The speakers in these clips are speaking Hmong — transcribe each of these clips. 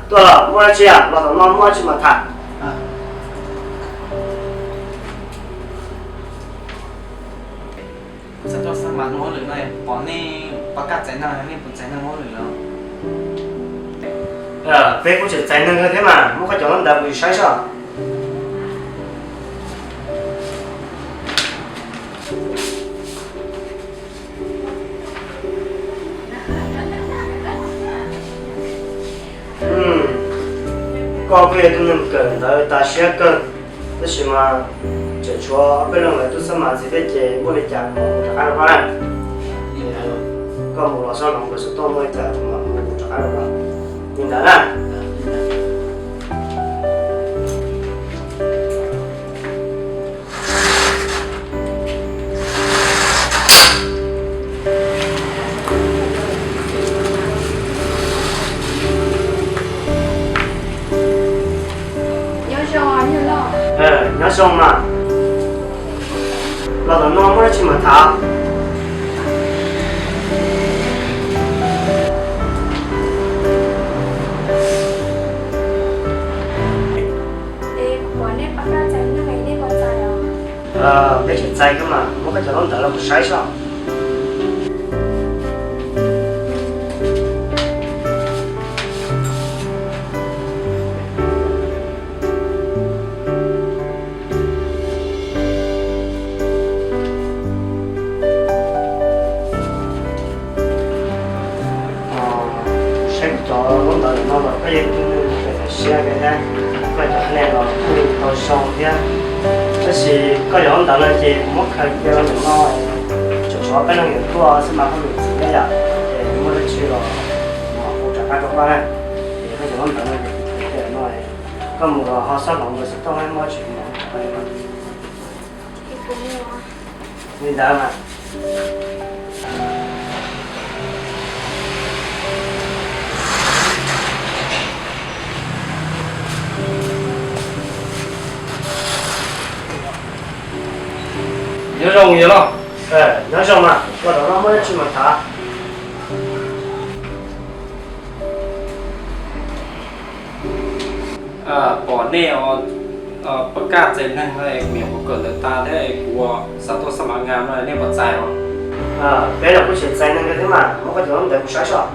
Tuaj los muaj dab tsi, los tom no muaj dab tsi mas tham. Xav tuaj xab mas ua hauj lwm no, pom nej pab kaj txais neeg, nej puas txais neeg ua hauj lwm los? Peb kuj tseem txais neeg thiab mas, muab koj cov ntaub ntawv kuv saib soj. Koj kuj yog tus neeg kawm ntawv tas siab kawg, tab sis mas tseem tshuav ob peb leeg lawv twb xab mas ntxiv thiab ces muaj li cas kuv mam hu rov qab rau koj na. Koj mus los soj hloov nkawd xov tooj, muaj li cas kuv mam hu rov qab rau koj li ntawd na. Nyob zoo mas, los tom no muaj dab tsi mas tham. Peb tseem txais thiab mas, muab koj cov ntaub ntawv los kuv saib soj. Saib kuv cov ntaub ntawv no los koj yog ib tug neeg kawm ntawv siab kawg thiab, koj cov qhab nia los kuj tau zoo thiab. Tab sis koj cov ntaub ntawv no ces kuv muab khaws cia rau ntawm no, tseem tshuav peb leeg yuav tuaj xab mas hauj lwm ntxiv thiab yom, ces muaj dab tsi los kuv mam hu rov qab rau koj na. Ces koj cov ntaub ntawv no ces kuv khaws cia no, koj mus los ho xab hloov nkawd xov tooj, muaj dab tsi kuv mam hu rov qab rau koj. Li ntawd mas. Nyob zoo yawg loj. Nyob zoo mas, ua tom no muaj dab tsi mas tham. Pom nej pab kaj txais neeg no es kuv nyuam qhuav kawm ntawv tas thiab es kuv xav tuaj xab mas nqa no, nej puas txais os? Peb los kuj tseem txais neeg thiab mas, muab koj cov ntaub ntawv kuv saib soj.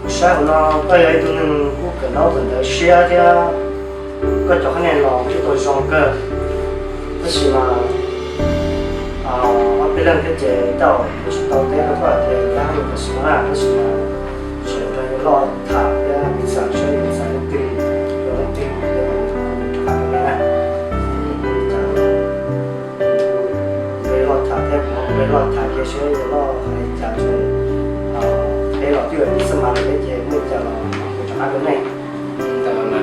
Kuv saib hauv no koj yog ib tug neeg kuj kawm ntaub kawm ntawv siab thiab, koj cov qhab nia los kuj tau zoo kawg, tab sis mas ob peb leeg thiab ces tau kuv tsis tau teb rau koj hais tias yog hauj lwm tam sim no na, tab sis mas tseem nrog yawg loj tham thiab, piv xam saib yawg xav leej twg, yog leej twg thiab rov qab rau nej na. Nrog yawg loj tham thiab, kuv nrog yawg loj tham kiag seb yawg loj hais li cas, peb los twb yog ib xab mas lawm thiab ces muaj li cas los kuv rov qab rau nej. Li ntawd na,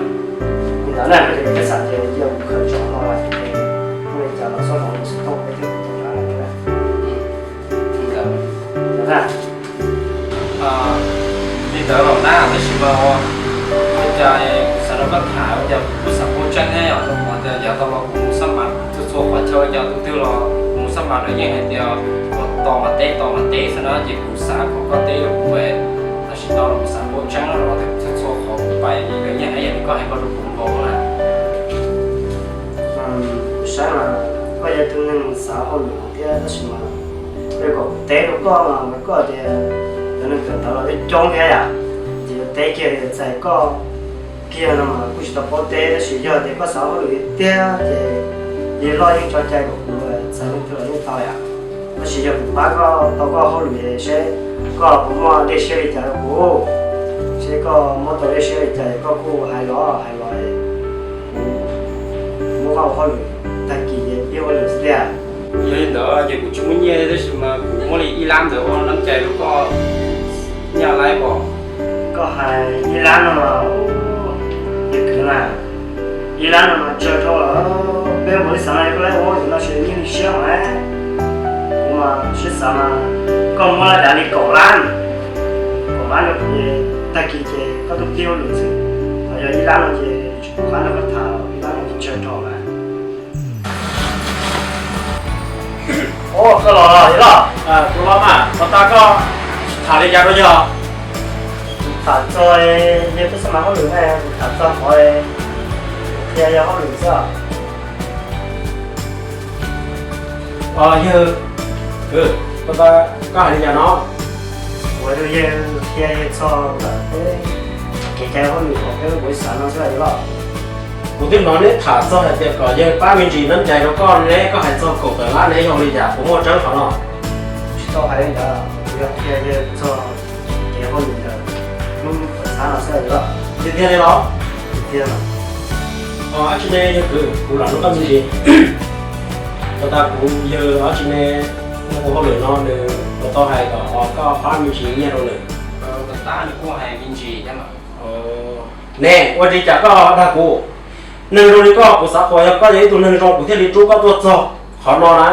koj cov ntaub ntawv ces koj xav tias cia kuv khaws tso no es muaj li cas los xob los xov tooj peb thiaj li rov qab rau nej na. Li ntawd los na, tab sis mas ua cas kuv xav nrog koj tham ua cas kuv kuj xav paub tseeb thiab yom, rau qhov tias yav tau los kuv mus xab mas txhua txhua qhov chaw, ua cas tus twg los mus xab mas lawv yeej hais tias tos mas teb, tos mas teb xwb na, ces kuv xav kom koj teb rau kuv, tab sis tau los kuv xav paub tseeb rau qhov tias txhua txhua qhov kuv pais lawv yeej hais yam li koj hais ko rau kuv nkaus na. Kuv saib mas koj yog tus neeg xav hauj lwm thiab, tab sis mas yog kom kuv teb rau koj mas koj tias cov neeg kawm ntawv los coob thiab yom, ces yuav teb kiag li txais koj kiag no mas kuj tsis tau paub teb, tab sis yog tias koj xav hauj lwm tiag ces yawg loj yeej tso cai kom kuv txais leej twg los yeej tau yom. Tab sis yog kuv pab koj tau koj hauj lwm seb koj puas muaj dej siab li cas rau kuv, seb koj muab tau dej siab li cas koj kuj hais los hais los, kuv muab koj ua hauj lwm tag kis ces pib hauj lwm xwb tiag. Yog li ntawd ces kuv tsis muaj nyiaj tab sis mas kuv muab li ib lab ntawd ua nab cai rau koj, nyaj laib pom. Koj hais ib lab no mas, yog kwv mas, ib lab no mas tsawg dhau lawm. Peb ua li xav no koj laib ua no ces nyiaj li siab mas, kuv Siab xav mas koj muab dav li kaum lab, kaum lab rau kuv, tag kis ces koj tuaj pib hauj lwm xwb. Ho yog ib lab no ces tsis pub qab rau koj tham, ib lab no ces tsawg rau lawm. Koj los yog los? Kuv los mas, koj tas koj tham li cas rau yog? Kuv tham txog yawg peb xab mas hauj lwm ne, kuv tham txog qhov qhia yawg hauj lwm xwb. Yawg, koj tas koj hais li cas no? Kuv hais rau yawg, qhia yawg txog ntawm peb kev cai hauj lwm uas peb lub npaum li xav no xwb yawg los. Kuv twb hnov neb tham txog hais tias kom yawg pab me ntsis nab cai rau koj ne, koj hais txog kaum tawm lab ne, yog li cas, puas muaj tseeb qhov no? Tsis tau hais li ntawd, kuv yog qhia yawg txog kev hauj lwm ntawm lub tawm xab no xwb yawg los. Tiag tiag li los? Tiag tiag. Dab tsi ne yawg kwv, kuv lam nug koj me ntsis. Koj tas kuv yawg dab tsi ne, ua hauj lwm no nws puas tau hais kom koj pab me ntsis nyiaj rau nws? Koj tas nws kuj hais me ntsis thiab mas. Ne, ua li cas koj dag kuv? Neeg zoo li koj, kuv xav tias yog koj yog ib tug neeg zoo kuv thiaj li rub koj tuaj txog qhov no na.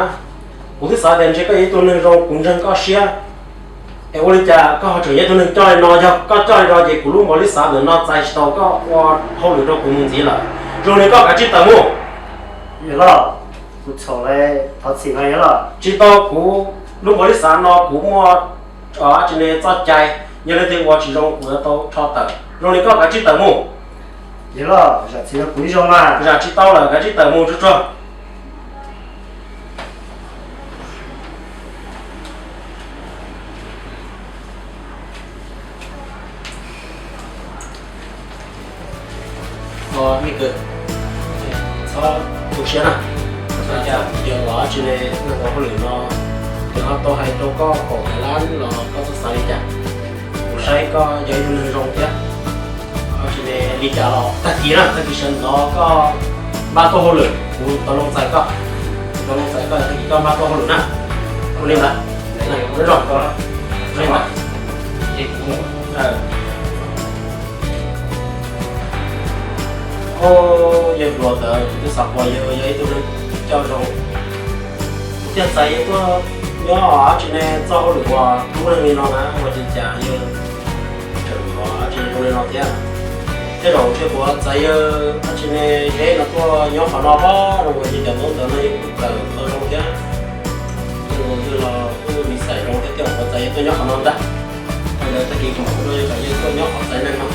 Kuv twb xav tias ntshe koj yog ib tug neeg zoo kuv ntseeg koj siab. Es ua li cas koj ho tseem yog ib tug neeg coj li no? Yog koj coj li no ces kuv lub npaum li xav ntawm no txais tsis tau koj ua hauj lwm rau kuv mus ntxiv lawm. Zoo li koj kav tsij tawm mus. Yawg los, kuv txhaum lawm, thov txim no yawg los. Tsis tau, kuv lub npaum li xav no kuv muaj dab tsi ne txoj cai, yog leej twg ua tsis zoo kuv yuav tau rho tawm. Zoo li koj kav tsij tawm mus. Yawg los, zam txim rau kuv ib zaug mas. Zam tsis tau lawm, kav tsij tawm mus tsuag tsuag. Txhob tu siab na. Yog los dab tsi ne, neeg ua hauj lwm no nws ho tau hais rau koj kaum tawm lab los koj txhob xav li cas. Kuv saib koj yog ib tug neeg zoo thiab. Dab tsi ne, li cas los tag kis na, tag kis sawv ntxov koj npaj tuaj hauj lwm, kuv tau loo txais koj. Kuv tau loo txais koj, tag kis koj npaj tuaj hauj lwm na. Ua li ntawd. Nyob zoo. Ua li ntawd. Yawg hluas ntawd kuv twb xav tias yawg yog ib tug neeg coj zoo, kuv thiaj txais yawg tuaj nyob dab tsi ne txoj hauj lwm uas hlub neeg li no na, ua li cas yawg tseem ua dab tsi zoo li no thiab. Tej zaum ntshe kuv txais yawg dab tsi ne deb no tuaj nyob qhov no pob, zoo li cov ntaub ntawv no yawg kuj kawm tau zoo thiab. Yawg los kuj nis xais zoo thiab, tej zaum kuv txais yawg tuaj nyob qhov no ntag. Thaum ntawd tag kis kuv mam hu rau yawg kom yawg tuaj nyob qhov txais neeg no.